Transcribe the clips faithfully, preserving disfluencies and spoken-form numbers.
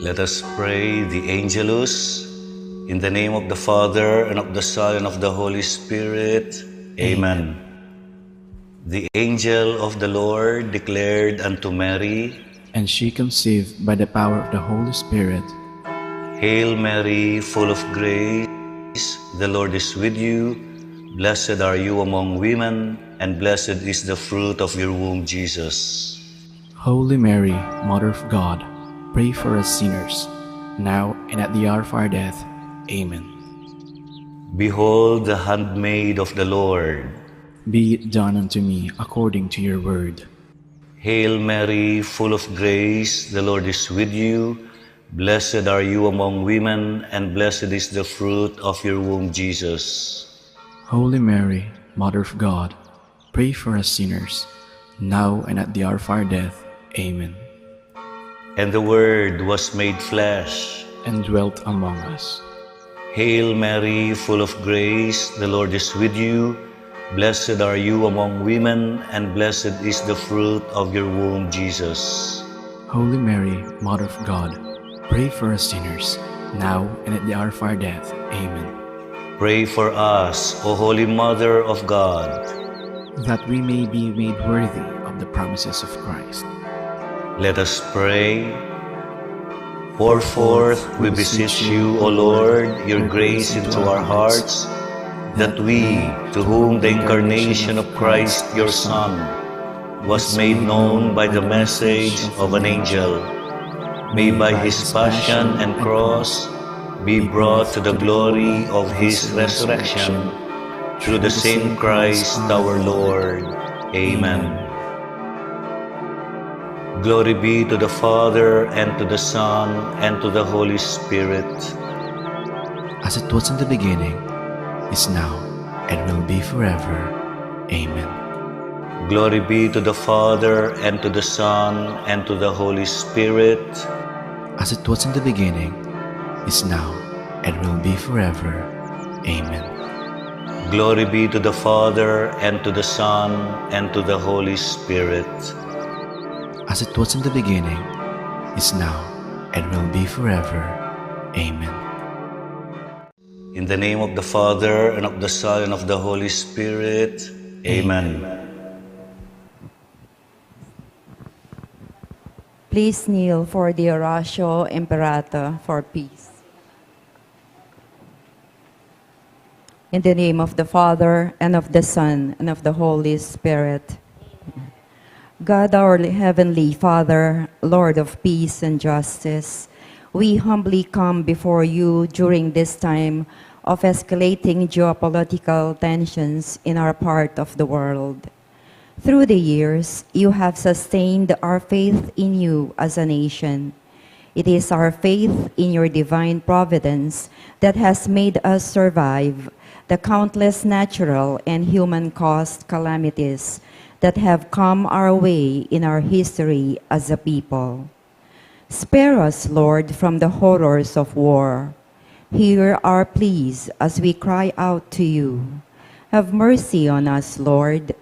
Let us pray the Angelus. In the name of the Father, and of the Son, and of the Holy Spirit. Amen. The angel of the Lord declared unto Mary, And she conceived by the power of the Holy Spirit. Hail Mary, full of grace, the Lord is with you. Blessed are you among women, and blessed is the fruit of your womb, Jesus. Holy Mary, Mother of God, pray for us sinners, now and at the hour of our death. Amen. Behold the handmaid of the Lord. Be it done unto me according to your word. Hail Mary, full of grace, the Lord is with you. Blessed are you among women, and blessed is the fruit of your womb, Jesus. Holy Mary, Mother of God, pray for us sinners, now and at the hour of our death. Amen. And the Word was made flesh. And dwelt among us. Hail Mary, full of grace, the Lord is with you. Blessed are you among women, and blessed is the fruit of your womb, Jesus. Holy Mary, Mother of God, pray for us sinners, now and at the hour of our death. Amen. Pray for us, O Holy Mother of God. That we may be made worthy of the promises of Christ. Let us pray. Pour forth, we beseech you, O Lord, your grace into our hearts, that we, to whom the incarnation of Christ, your Son, was made known by the message of an angel, may by his passion and cross be brought to the glory of his resurrection, through the same Christ our Lord. Amen. Glory be to the Father, and to the Son, and to the Holy Spirit. As it was in the beginning, is now, and will be forever. Amen. Glory be to the Father, and to the Son, and to the Holy Spirit. As it was in the beginning, is now, and will be forever. Amen. Glory be to the Father, and to the Son, and to the Holy Spirit. As it was in the beginning, is now, and will be forever. Amen. In the name of the Father, and of the Son, and of the Holy Spirit. Amen. Please kneel for the Oratio Imperata for peace. In the name of the Father, and of the Son, and of the Holy Spirit. God, our Heavenly Father, Lord of peace and justice, we humbly come before you during this time of escalating geopolitical tensions in our part of the world. Through the years, you have sustained our faith in you as a nation. It is our faith in your divine providence that has made us survive the countless natural and human-caused calamities that have come our way in our history as a people. Spare us, Lord, from the horrors of war. Hear our pleas as we cry out to you. Have mercy on us, Lord.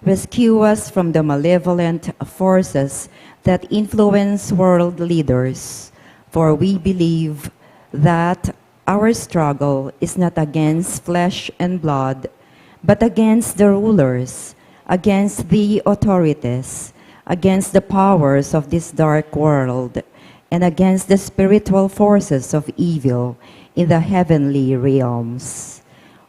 Rescue us from the malevolent forces that influence world leaders, for we believe that our struggle is not against flesh and blood, but against the rulers, against the authorities, against the powers of this dark world, and against the spiritual forces of evil in the heavenly realms.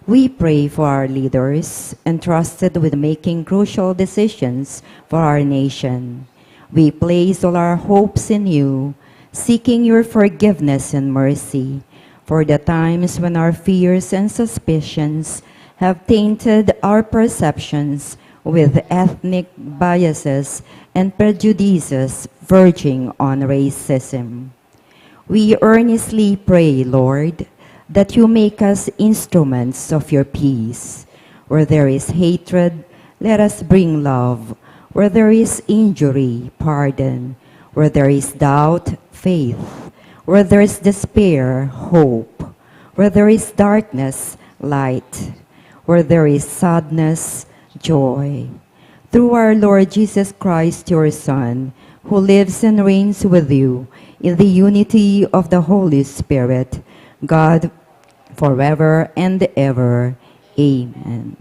We pray for our leaders entrusted with making crucial decisions for our nation. We place all our hopes in you, seeking your forgiveness and mercy for the times when our fears and suspicions have tainted our perceptions with ethnic biases and prejudices verging on racism. We earnestly pray, Lord, that you make us instruments of your peace. Where there is hatred, let us bring love. Where there is injury, pardon. Where there is doubt, faith. Where there is despair, hope. Where there is darkness, light. Where there is sadness, joy. Through our Lord Jesus Christ, your Son, who lives and reigns with you In the unity of the Holy Spirit, God, forever and ever. Amen.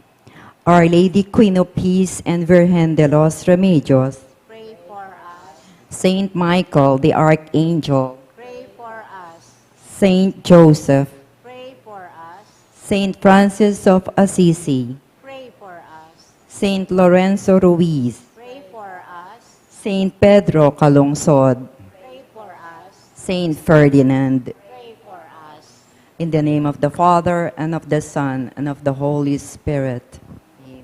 Our Lady, Queen of Peace and Virgen de los Remedios, pray for us. Saint Michael the Archangel, pray for us. Saint Joseph, pray for us. Saint Francis of Assisi, pray for us. Saint Lorenzo Ruiz, pray for us. Saint Pedro Calungsod, pray for us. Saint Ferdinand, pray for us. In the name of the Father, and of the Son, and of the Holy Spirit. Amen.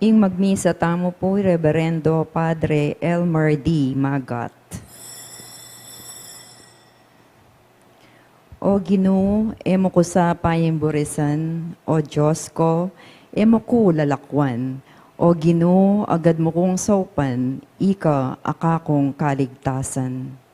Ing magmisa tamu pu i Reberendo Padre Elmer D. Magat. O Ginu, e mu ku sa payimburisan, o Dios ku, e mu ku lalakwan, o Ginu, agad mu kung saupan, ika a kakung kaligtasan.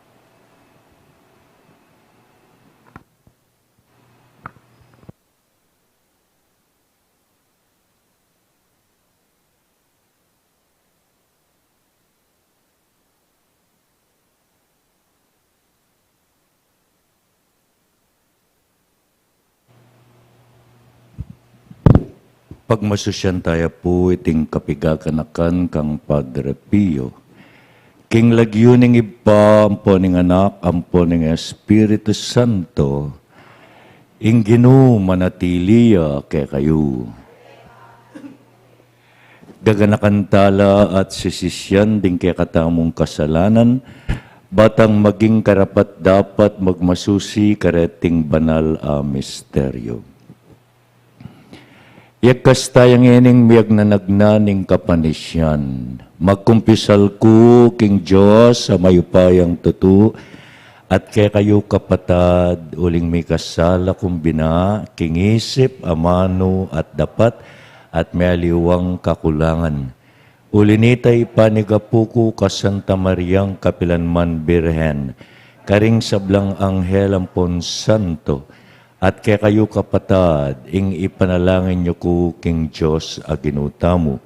Pagmasusyan taya pu iting kapigaganakan kang Padre Pio. King lagyu ning Ibpa, ampo ning Anak, ampo ning Espiritu Santo, ing Ginu manatili ya kekayu. Gaganakan tala at sisisyan ding kekatamung kasalanan, batang maging karapat-dapat magmasusi kareting banal a misteryo. Yagkas taya ngening miyagnanagna ning kapanisyan. Magkumpisal ku king Dios a mayupayang tutu, at kekayu kapatad, uling mikasala kung bina, king isip, amanu, at dapat, at miyaliwang kakulangan. Uli nita ipanigapu ku ka Santa Mariang kapilanman Birhen, karing sablang anghel ampon santo, at kekayu kapatad, ing ipanalangin yu ku king Dios a Ginu tamu.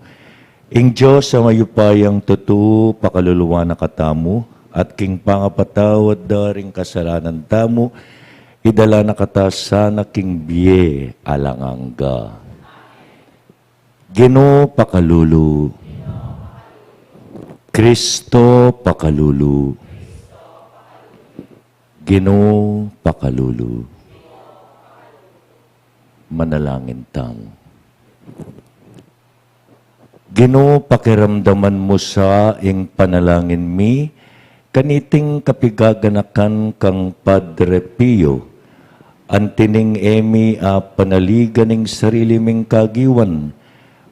Ing Dios a mayupayang tutu, pakaluluan na katamu, at king pangapatawad da ring kasalanan tamu, idala na kata sana king bie alang angga. Ginu pakalulu. Kristo pakalulu. Ginu pakalulu. Manalangin tamu. Ginu, pakiramdaman mu sa ing panalangin mi, kaniting kapigaganakan kang Padre Pio, antining e mi apanaligan ing sarili ming kagiwan,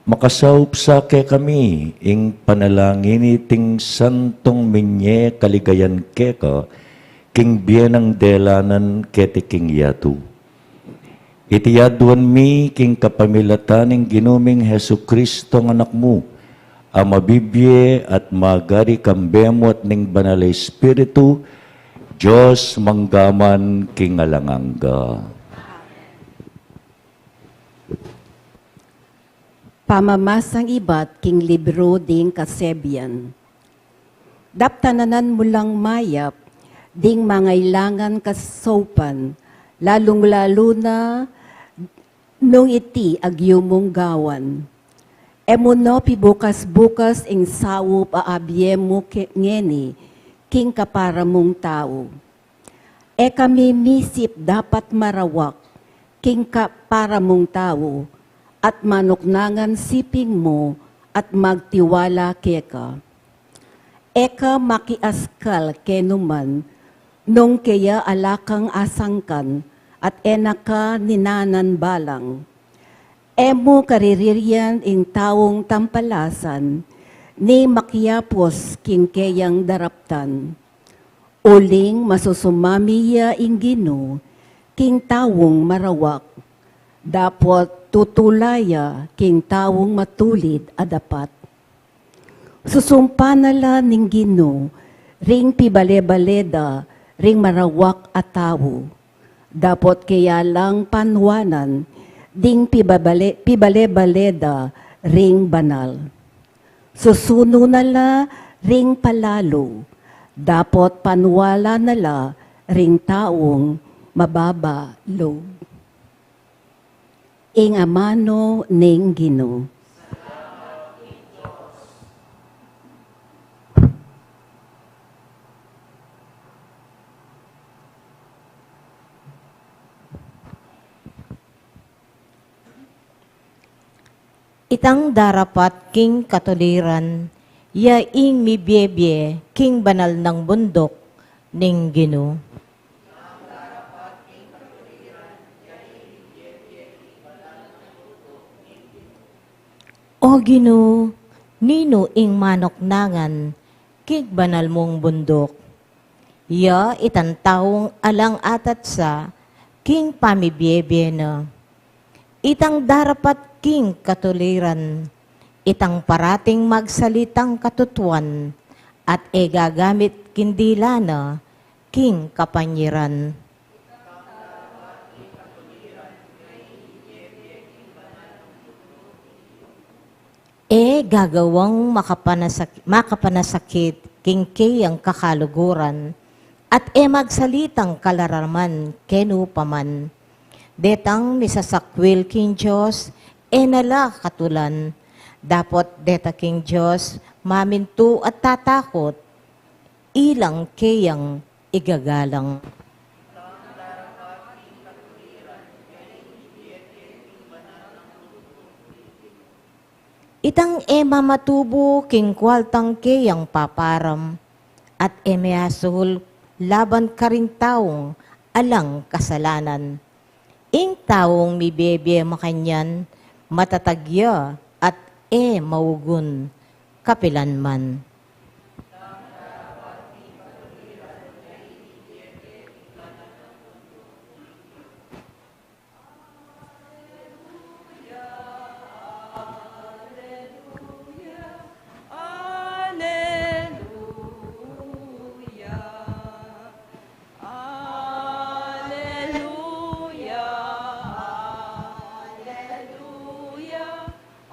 makasaup sa kekami ing panalangin iting santong minye kaligayan keka, king bie nang delanan keti king yatu. Iti aduan mi king kapamilatan ning Ginu ming Jesucristo a Anak mu, a mabibie at magari kambe mu at ning Banal a Espiritu, Dios mangga man king alang angga. Pamamasang ibat king libru ding Kasebian. Daptan na nang mulang mayap ding mangailangan kasaupan, lalung-lalu na nung iti agyu mung gawan. E mu no pibukas-bukas ing saup a abie mu ke-, ngeni king kapara mung tau. E ka mimisip dapat marawak king kapara mung tau, at manuknangan siping mu at magtiwala keka. E ka makiaskal kenu man nung keya ala kang asangkan at e na ka ninanan balang. E mu kariririan ing taung tampalasan ni makiapus king keyang daraptan. Uling masusumami ya ing Ginu king taung marawak, dapot tutula ya king taung matulid a dapat. Susumpan na la ning Ginu ring pibale-bale da ring marawak a tau, dapot keya lang panuanan ding pibabale-, pibale-bale da ring banal. Susunu na la ring palalu, dapot panualan na la ring taung mababa lub. Ing amanu ning Ginu. Itang darapat king katuliran, ya ing mibie-bie king banal nang bunduk ning Ginu. O Ginu, ninu ing manuknangan king banal mung bunduk? Ya itang taung alang atatsa king pamibiebie na. Itang darapat king katuliran, itang parating magsalitang katutuan, at e gagamit king dila na king kapanyiran. E gagawang makapanasak-, makapanasakit king keyang kakaluguran, at e magsalitang kalaraman kenu pa man. Detang misasakwil king Dios, e na la katulan. Dapot deta king Dios mamintu at tatakut, ilang keyang igagalang. Itang e mamatubu king kualtang keyang paparam, at e measul laban karing taung alang kasalanan. Ing taung mibiebie makanyan, matatag ya at e maugun kapilan man.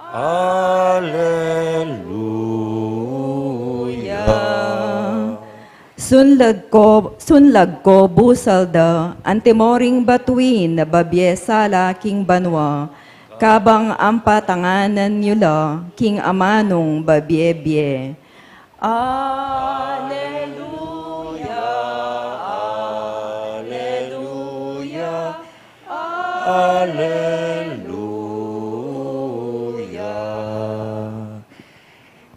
Aleluya. Sunlag ko, sunlag ko, busal da, antimo ring batuin a babie sala king banua, kabang ampatanganan yu la king amanung babiebie. Aleluya, aleluya, aleluya.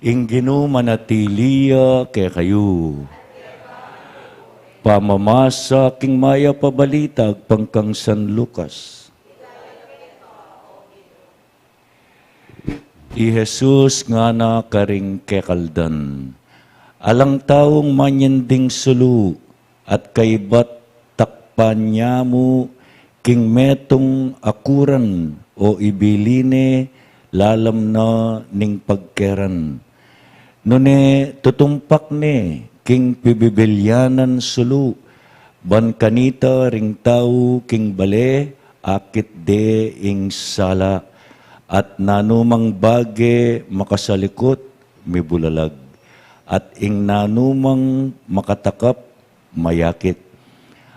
Ing Ginu manatili ya kekayu. Pamamasa king mayap a balita agpang kang San Lucas. I Jesus ngana karing kekaldan, alang taung manyan ding sulu at kaybat takpan ya mu king metung a kuran o ibili ne lalam na ning pagkeran. Nune tutumpak ne king pibibilyanan sulu, ban kanita ring tau king bale akit de ing sala, at nanumang bage makasalikut mibulalag, at ing nanumang makatakap mayakit,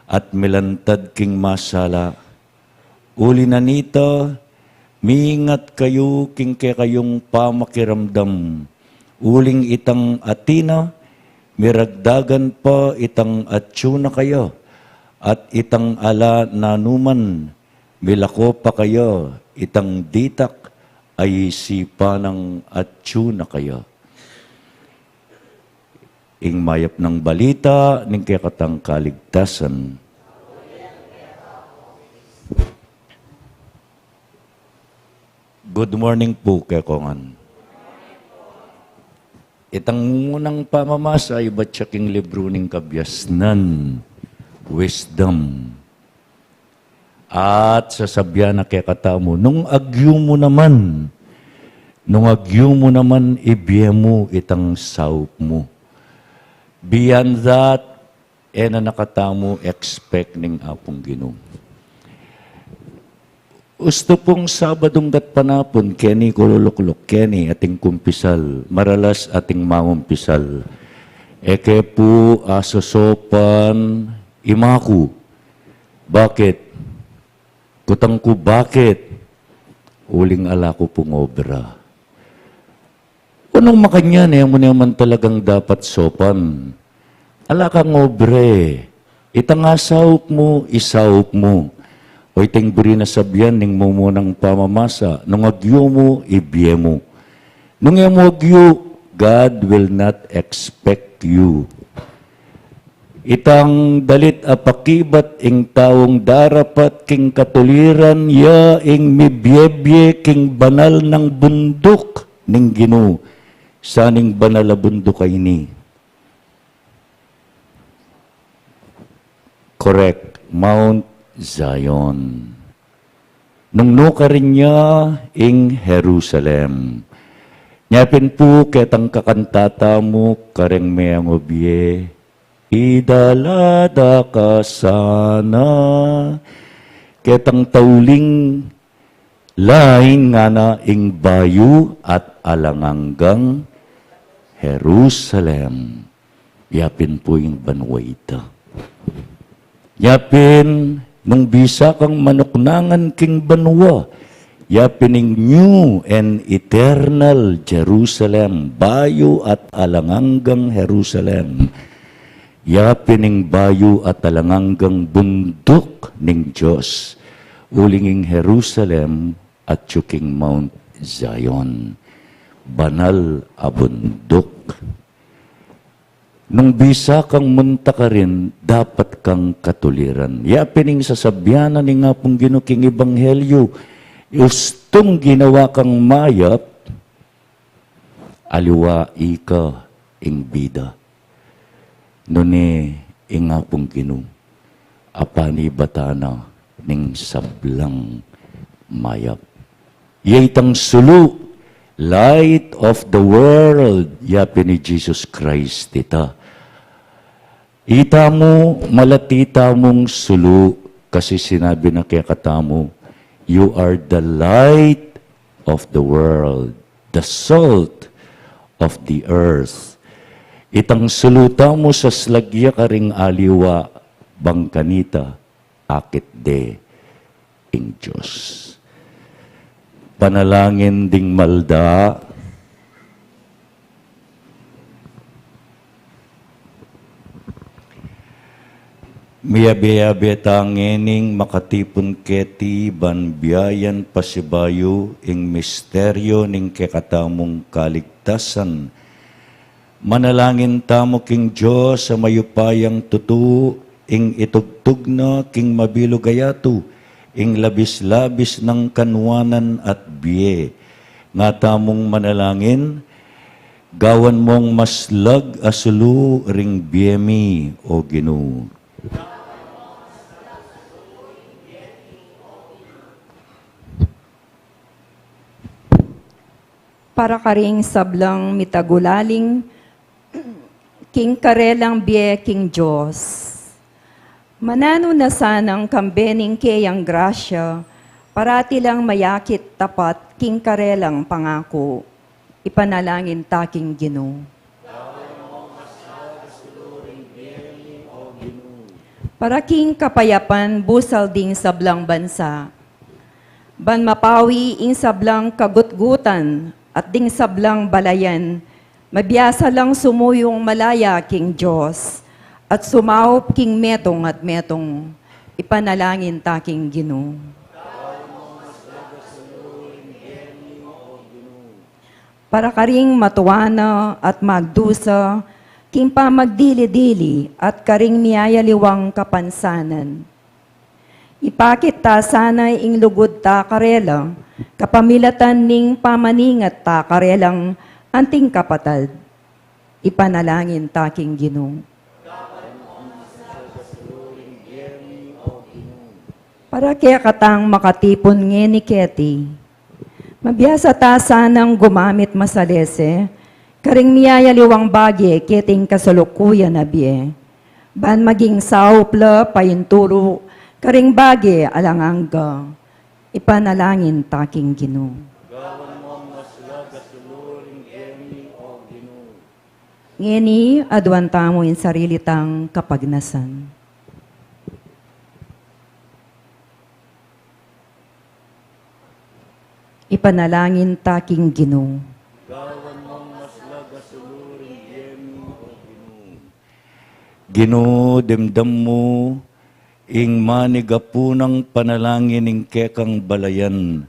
at milantad king masala. Uli na nita, mingat kayu king kekayung pamakiramdam, uling itang atina, miragdagan pa itang atyu na kaya, at itang ala nanuman, milako pa kaya itang ditak a isipan nang atyu na kaya. Ing mayap nang balita ning kekatang kaligtasan. Good morning pu kekongan. Itang munang pamamasa ibat ya king libru ning Kabiasnan, Wisdom. At sasabian na kekatamu, nung agyu mu naman, nung agyu mu naman, ibie mu itang saup mu. Beyond that, e na katamu expect ning Apung Ginu. Ustu pung Sabadung gatpanapun, keni ku lulukluk, keni ating kumpisal, maralas ating mangumpisal. E ke pu asosopan imaku. Bakit? Kutang ku bakit? Uling ala ku pung obra. Nung makanyan, e mu naman talagang dapat sopan. Ala kang obra e. Itang asaup mu, isaup mu. O iting buri na sabian ning mumunang pamamasa, nung agyu mu, ibie mu. Nung e mu agyu, God will not expect you. Itang dalit a pakibat ing taung darapat king katuliran ya ing mibiebie king banal nang bunduk. ning Ginu sa ning banal a bunduk a ini. Correct, Mount Zion. Nung nukarin ya ing Jerusalem. Nya pin pu ketang kakanta tamu kareng meyangu bie, idala da ka sana. Ketang tauling lain ngana ing bayu at alang anggang Jerusalem. Ya pin pu ing banua ita. Ya pin, nung bisa kang manuknangan king banua, ya pin ing new and eternal Jerusalem, bayu at alang anggang Jerusalem. Ya pin ing bayu at alang anggang bunduk ning Dios. Uling ing Jerusalem, atyu king Mount Zion, banal a bunduk. Nung bisa kang munta karin, dapat kang katuliran. Ya pin ing sasabian na ning Apung Ginu king Ebanghelyu, ustung ginawa kang mayap, aliwa ika ing bida. Nune ing Apung Ginu, apanibatan na ning sablang mayap. Ya itang sulu, light of the world, ya pin i Jesus Christ ita. Itamu, malati tamung sulu, kasi sinabi na kekatamu, "You are the light of the world, the salt of the earth." Itang sulu tamu saslagya karing aliwa, bang kanita akit de ing Dios. Panalangin ding malda. Miyabe-yabe ta ngening makatipun keti ban biayan pasibayu ing misteryu ning kekatamung kaligtasan. Manalangin tamu king Dios a mayupayang tutu, ing itugtug na king mabilug a yatu ing labis-labis nang kanuanan at bie. Nga tamung manalangin, gawan mong maslag a sulu ring bie mi, O Ginu. Para karing sablang mitagulaling king karelang bie king Dios. Mananu na sanang kambe ning keyang grasya, parati lang mayakit tapat king karelang pangaku. Ipanalangin ta king Ginu. Para king kapayapan busal ding sablang bansa, ban mapawi ing sablang kagutgutan at ding sablang balayan, mabiasa lang sumuyung malaya king Dios, at sumaup king metung at metung. Ipanalangin ta king Ginu. Para karing matuana at magdusa king pamagdili-dili at karing miyayaliwang kapansanan. Ipakit ta sana ing lugud ta karela, kapamilatan ning pamaningat ta karelang anting kapatad. Ipanalangin ta king Ginu. Para kekatang makatipun ngeni keti, mabiasa ta sanang gumamit masalese karing miyayaliwang bage keting kasalukuyan a bie, ban maging saup la paintulu karing bage alang angga. Ipanalangin ta king Ginu. Gawan mong maslag a sulu ring bie mi, O Ginu. Ngeni, aduan tamu ing sarili tang kapagnasan. Ipanalangin ta king Ginu. Gawan mong maslag a sulu ring bie mi, O Ginu. Ginu, dimdam mu ing manigapu nang panalangin ning kekang balayan,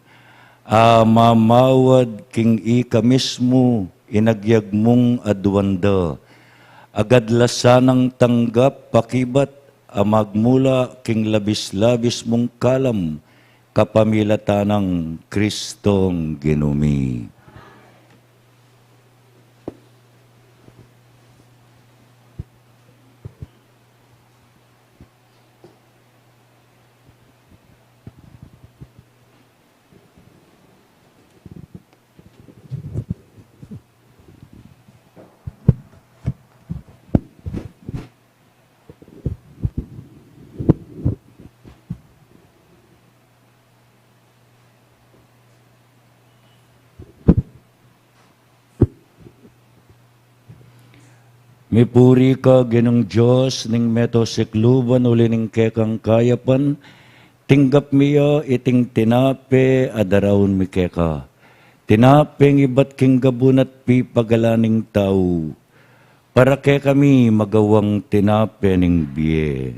a mamawad king ika mismu inagyag mung aduan da. Agad la sanang tanggap pakibat a magmula king labis-labis mung kalam, kapamilatan nang Kristong Ginu mi. Mipuri ka, Ginung Dios ning meto sikluban, uli ning kekang kayapan, tinggap mi ya iting tinape a daraun mi keka. Tinapeng ibat king gabun at pipagalan ning tau. Para kekami magawang tinape ning bie.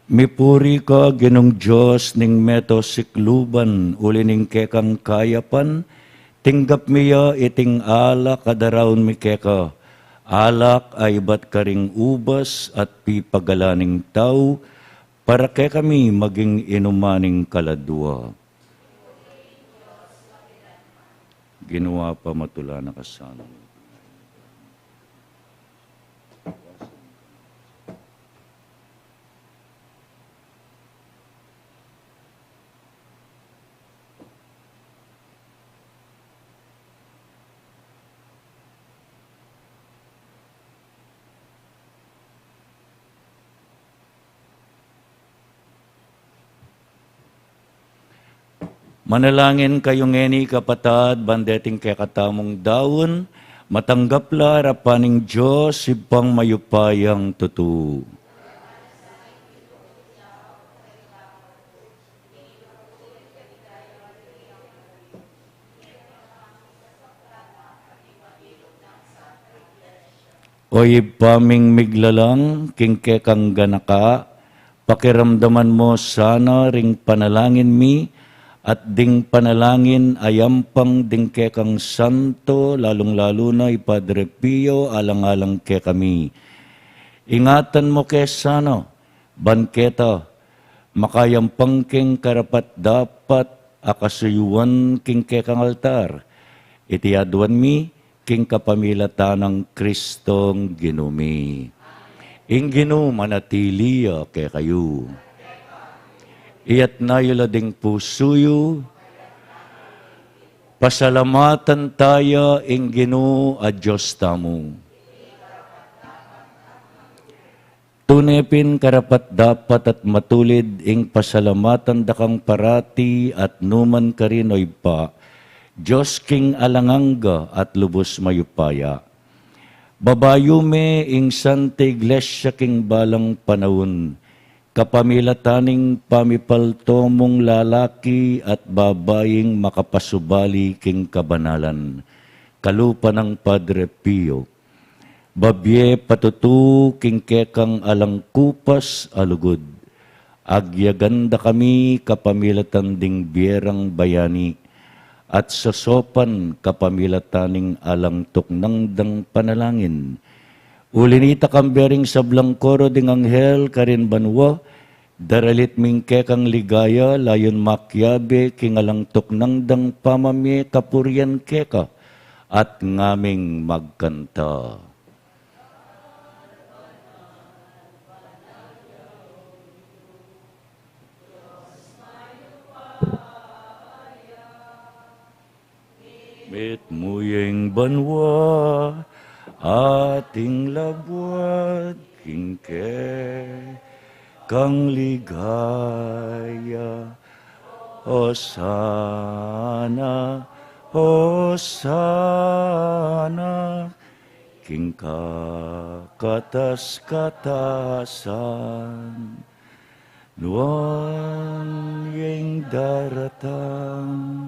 Mipuri ka, Ginung Dios ning meto sikluban, uli ning kekang kayapan, tinggap mi ya iting alak a daraun mi keka, alak a ibat karing ubas at pipagalan ning tau, para kekami maging inuman ning kaladua. Ginu, pamatula na ka sana. Manalangin kayu ngeni, kapatad, ban deting kekatamung daun, matanggap la arapan ning Dios, Ibpang mayupayang tutu. O Ibpa ming miglalang, king kekang ganaka, pakiramdaman mu sana ring panalangin mi, at ding panalangin a yampang ding kekang santo, lalung-lalu na i Padre Pio, alang-alang kekami. Ingatan mu ke sana, ban keta, makayampang king karapat-dapat a kasuyuan king kekang altar. Iti aduan mi, king kapamilatan nang Kristong Ginu mi. Ing Ginu manatili ya kekayu. Iyatas yu la ding pusu yu, pasalamatan taya ing Ginu a Dios tamu. Tune pin karapat-dapat at matulid ing pasalamatan da kang parati at nu man karin, o Ibpa, Dios king alang angga at lubus mayupaya. Babayu me ing Santa Iglesia king balang panaun, kapamilatan ning pamipalto mung lalaki at babaing makapasubali king kabanalan, kalupa nang Padre Pio. Babie patutu king kekang alang kupas a lugud. Agyagan da kami kapamilatan ding bie rang bayani, at sosopan kapamilatan ning alang tuknang dang panalangin. Uli nita, kambe ring sablang koro ding anghel karin banua, daralit ming kekang ligaya, layun makiabe king alang tuknang dang pamamie kapurian keka, at ngaming magkanta. Mitmu ya ing banua, at ing labuad king kekang ligaya. Hosana, Hosana, king kakatas-katasan. Nuan ya ing daratang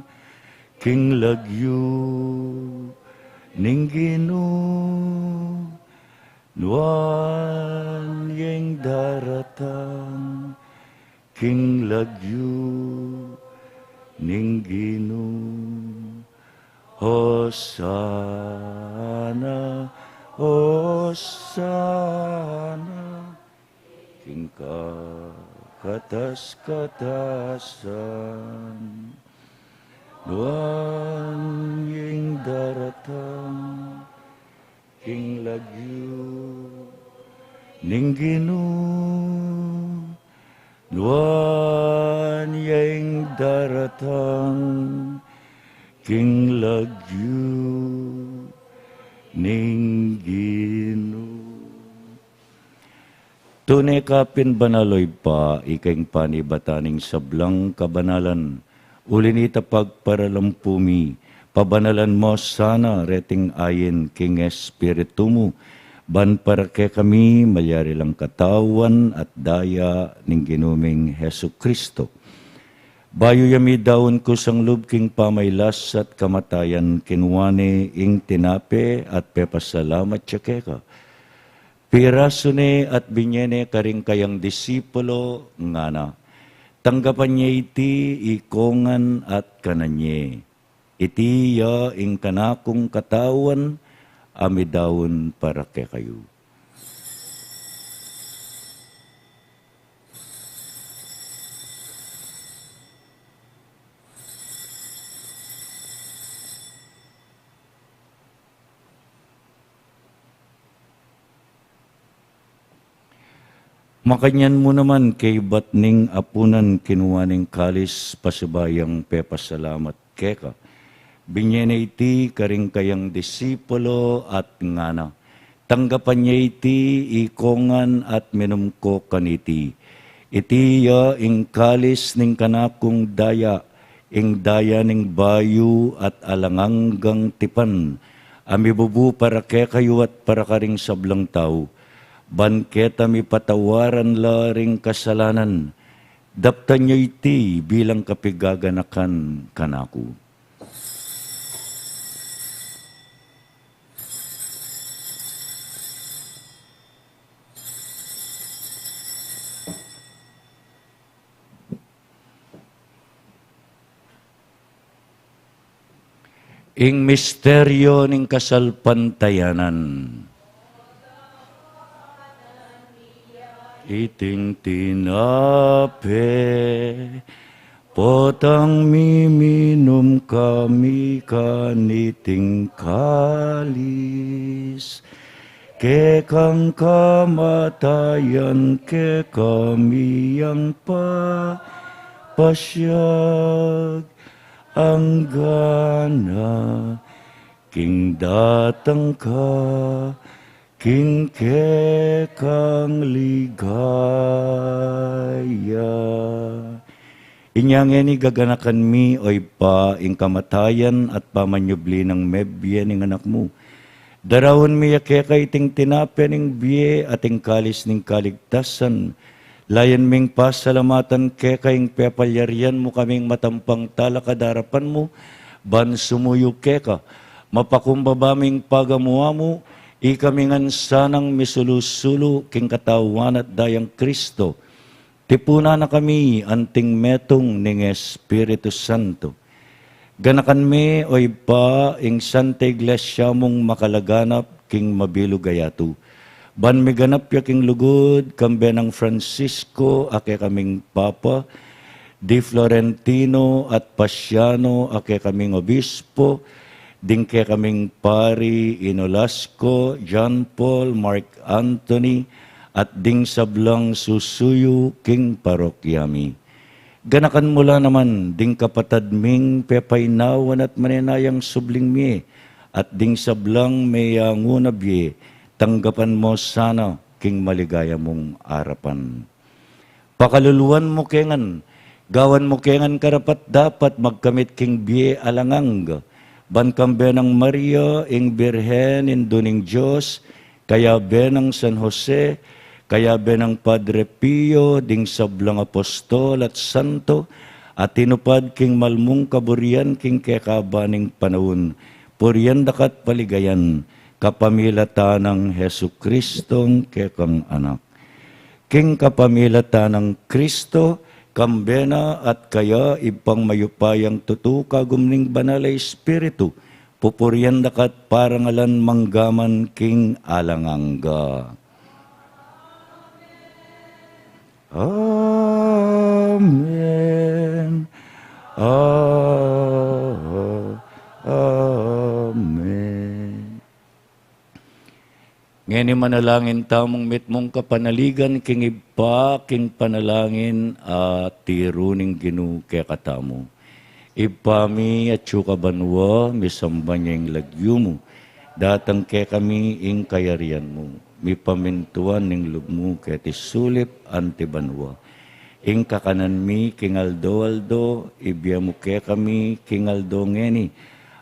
king lagyu ning Ginu. Nuan ya ing daratang king lagyu ning Ginu. Hosana, Hosana, king kakatas-katasan. Nuan ya ing daratang king lagyu ning Ginu. Nuan ya ing daratang king lagyu ning Ginu. Tune ka pin banal, o Ibpa, ika ing panibatan ning sablang kabanalan. Uli nita pagparalampu mi, pabanalan mu sana reting ayin king Espiritu mu, ban para kekami malyari lang katawan at daya ning Ginu ming Jesucristo. Bayu ya midaun kusang lub king pamailas at kamatayan, kinua ne ing tinape at pepasalamat ya keka. Pirasu ne at binye ne karing kayang disipulo, ngana: Tanggapan ye iti ikongan at kanan ye. Iti ya ing kanakung katawan a midaun para kekayu. Makanyan mu naman, kaybat ning apunan, kinua ne ing kalis, pasibayu yang pepasalamat keka, binye ne iti karing kayang disipulo at ngana: Tanggapan ye iti ikongan at minum ko kaniti. Iti ya ing kalis ning kanakung daya, ing daya ning bayu at alang anggang tipan, a mibubu para kekayu at para karing sablang tau, ban keta mipatawaran la ring kasalanan. Daptan ye iti bilang kapigaganakan kanaku. Ing misteryo ning kasalpantayanan. Iting tinape, potang miminum kami kaniting kalis, kekang kamatayan kekami yang papasyag, anggana king datang ka king kekang ligaya. Inya ngeni gaganakan mi, o Ibpa, ing kamatayan at pamanyubli nang mebie ning Anak mu. Daraun mi ya keka iting tinape ning bie at ing kalis ning kaligtasan. Layan ming pasalamatan keka ing pepalyarian mu kaming matampang talakad king arapan mu, ban sumuyu keka. Mapakumbaba ming pagamu-amu, ikami ngan sanang misulu-sulu king katawan at dayang Kristo. Tipunan na kami anting metung ning Espiritu Santo. Ganakan me, o Ibpa, ing Santa Iglesia mung makalaganap king mabilug a yatu, ban miganap ya king lugud, kambe nang Francisco a kekaming Papa, di Florentino at Pasiano a kekaming Obispo, ding kekaming Pari i Nolasco, John Paul, Mark Anthony, at ding sablang susuyu king parokya mi. Ganakan mu la naman ding kapatad ming pepainawan at manenayang subling mie, at ding sablang meyangu na bie, tanggapan mu sana king maligaya mung arapan. Pakaluluan mu ke ngan, gawan mu ke ngan karapat-dapat magkamit king bie alang angga, ban kambe nang Maria, ing Birhen, Indu ning Dios, kayabe nang San Jose, kayabe nang Padre Pio, ding sablang apostol at santo, a tinupad king malmung kaburian king kekaba ning panaun, purian da ka at paligayan, kapamilatan nang Jesucristong kekang Anak. King kapamilatan nang Kristo, kambe na at kaya, Ibpang mayupayang tutu, kagum ning Banal a Espiritu, pupurian da ka at parangalan manggaman king alang angga. Amen. A-, amen. Ngeni manalangin tamung mitmung kapanaligan king Ibpa, king panalangin a tiru ning Ginu kekatamu. Ibpa mi, atsu ka banua, misamban ya ing lagyu mu. Datang kekami ing kayarian mu. mipamintuan ning lub mu keti sulip anti banua. Ing kakanan mi king aldo-aldo, ibie mu kekami king aldo ngeni.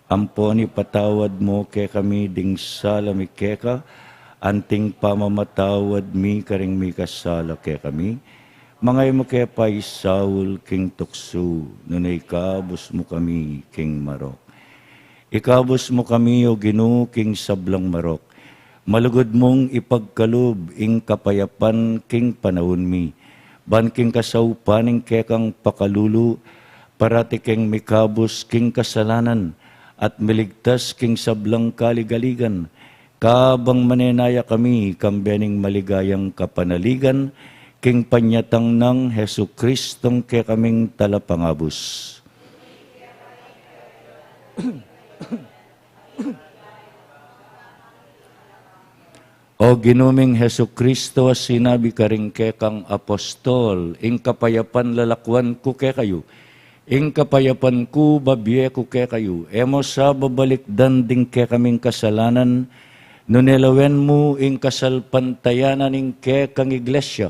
Ampon ipatawad mu kekami ding sala mi keka, anting pamamatawad mi karing mikasala kekami. Manga e mu ke paisaul king tuksu, nune ikabus mu kami king marok. Ikabus mu kami, O Ginu, king sablang marok. Malugud mung ipagkalub ing kapayapan king panaun mi. Ban king kasaupan ning kekang pakalulu, parati keng mikabus king kasalanan, at miligtas king sablang kaligaligan. Kabang manenaya kami, kambe ning maligayang kapanaligan, king panyatang nang Jesucristong kekaming talapangabus. O Ginu ming Jesucristo, a sinabi karing kekang apostol, ing kapayapan lalakuan ku kekayu, ing kapayapan ku babie ku kekayu, e mu sa babalikdan ding kekaming kasalanan, nune lawen mu ing kasalpantayanan ning kekang iglesia,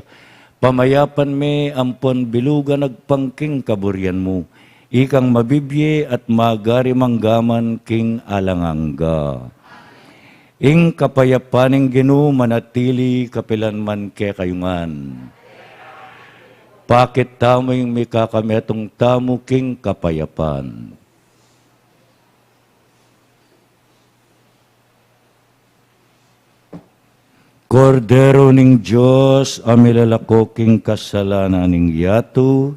pamayapan me ampon bilugan agpang king kaburian mu, ikang mabibie at magari manggaman king alang angga. Ing kapayapan ning Ginu manatili kapilan man kekayu ngan. Pakit tamu ing mikakametung tamu king kapayapan. Kordero ning Dios, a milalako king kasalanan ning yatu.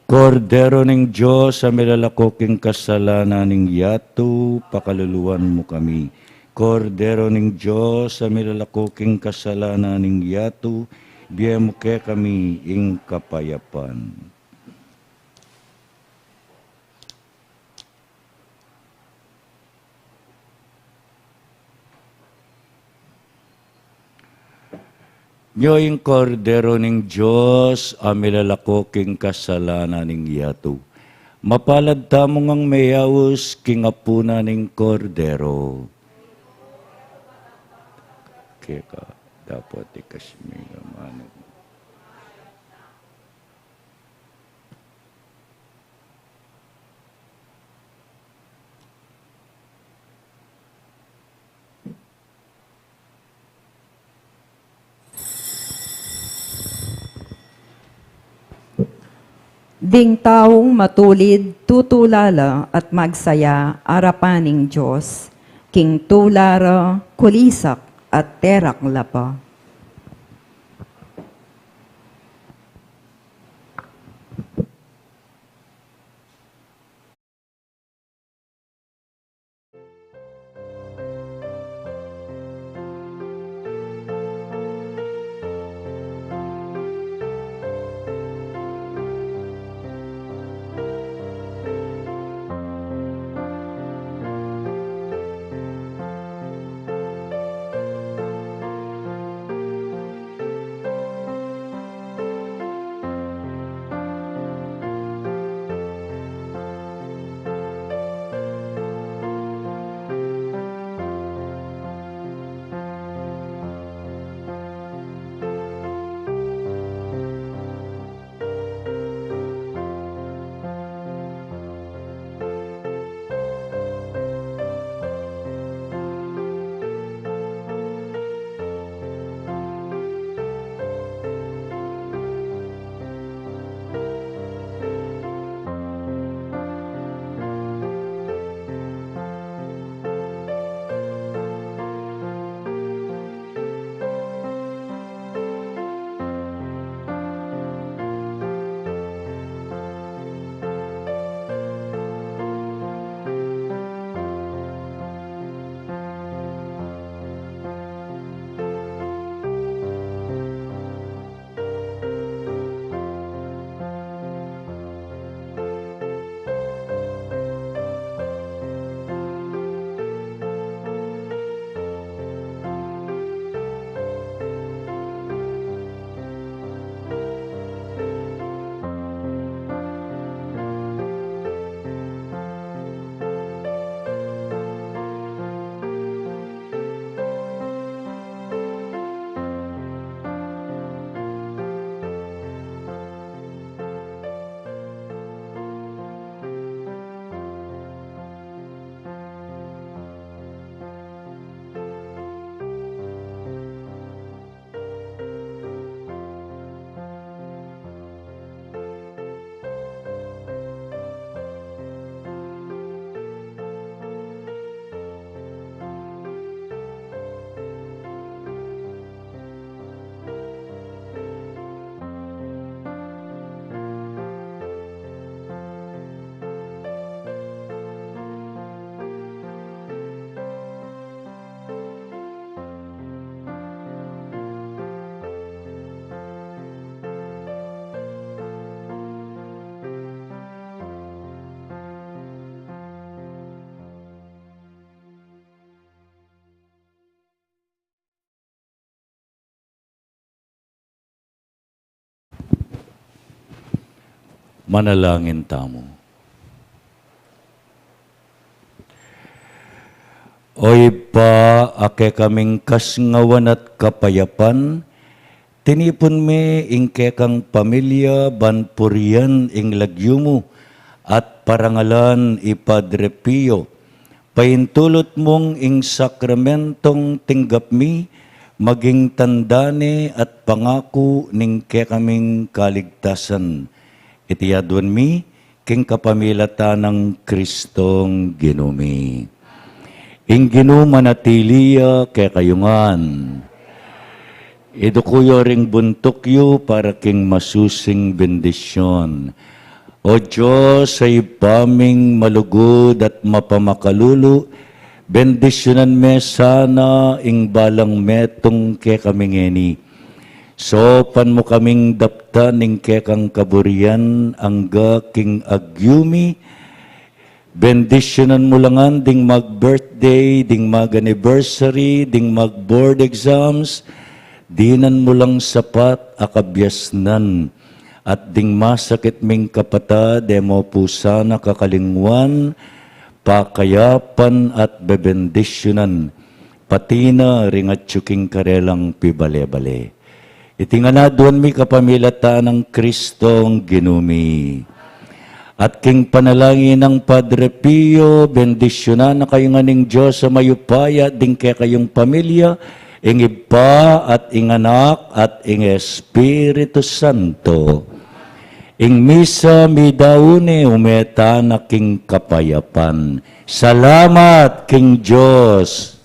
Kordero ning Dios, a milalako king kasalanan ning yatu, pakaluluan mu kami. Kordero ning Dios, a milalako king kasalanan ning yatu, bie mu kekami ing kapayapan. Nyo ing Kordero ning Dios, a milalako king kasalanan ning yatu. Mapalad tamu ngang meyaus king apunan ning Kordero. Keka, dapot ikasmi nga manu. Ding taung matulid, tutula la at magsaya arapan ning Dios, king tula ra, kulisak at terak la pa. Manalangin tamu. O Ibpa, a kekaming kasngawan at kapayapan, tinipun me ing kekang pamilya ban purian ing lagyu mu at parangalan i Padre Pio. Paintulut mung ing sakramentong tinggap mi maging tanda ne at pangaku ning kekaming kaligtasan. Iti aduan mi king kapamilatan nang Kristong Ginu mi. Ing Ginu manatili ya kekayu ngan. Iduku yu ring buntuk yu para king masusing bendisyun. O Dios, a Ibpa ming malugud at mapamakalulu, bendisyunan me sana ing balang metung kekami ngeni. Saupan mu kaming daptan ning kekang kaburian angga king agyu mi. Bendisyunan mu la ngan ding mag-birthday, ding mag-anniversary, ding mag-board exams. Dinan mu lang sapat a kabiasnan. At ding masakit ming kapatad, e mu pu sana kakalingwan, pakayapan at bebendisyunan, pati na ring atyu king karelang pibale-bale. Iti ngan aduan mi kapamilatan nang Kristong Ginu mi. At king panalangin nang Padre Pio, bendisyunan na kayu ngan ning Dios a mayupaya, ding kekayung pamilya, ing Ibpa at ing Anak at ing Espiritu Santo. Ing misa midaun ne, ume tana king kapayapan. Salamat king Dios.